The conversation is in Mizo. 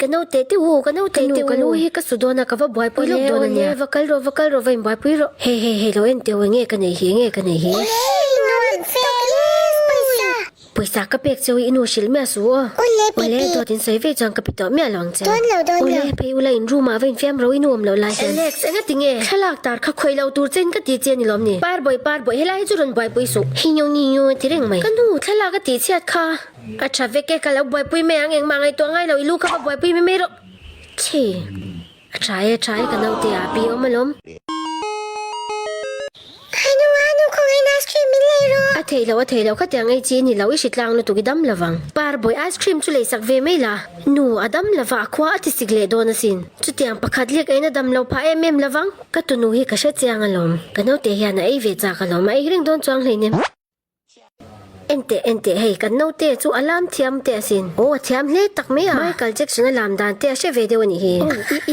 Ka naute te u, ka naute te u. Ka nu, ka lu hi ka su dawn a, ka va buaipui lawk dawn a nia. Awle, va kal rawh, va kal rawh, va inbuaipui rawh. Hei, hei, hei, lo en teh u, enge ka nei hi, enge ka nei hi. Nuam fe, yes, pawisa. Pawisa ka pek cheu i nu hrilh miah suh aw. Awle, Pipi. Awle, dawt in sawi vei chuan ka pe tawh miah lo ang che. Dawn lo, dawn lo. Awle, phei ula in room ah va infiam ro i nu awm loh lai hian. Alex, enga ti nge? Thlalak tar kha khawih lo tur che in ka ti che a ni lawm ni? Parbawi, parbawi, helai hi chu rawn buaipui suh. Hi nyo ngi nyo a ti reng mai. Ka nu, thlalak a tih chhiat kha. A tha vek e, ka lo buaipui mai ang, engmah ngaihtuah ngai lo, i lu kha va buaipui mai mai rawh. Chhi. A tha e, a tha e, ka naute a pi awm alawm. Hanu, hanu, khawngaih ice cream min lei rawh. A theih loh, a theih loh, khatiang ei chi a ni lo, i hritlang lutuk i dam lovang. Parbawi ice cream chu leisak ve mai la. Nu, a dam lova, a khua a ti sik leh dawn asin. Chutiang pakhat lek eiin a dam lo phah em em lovang. Ka tunu hi ka hre chiang alawm. Ka naute hian a ei ve chak alawm, a ei reng dawn chuang hleinem. Enteh, enteh, hei kan naute chu a lam thiam teh asin. Aw, a thiam hle tak mai a. Michael Jackson a lam dan te a hre ve deuh a nih hi. Aw, i, i.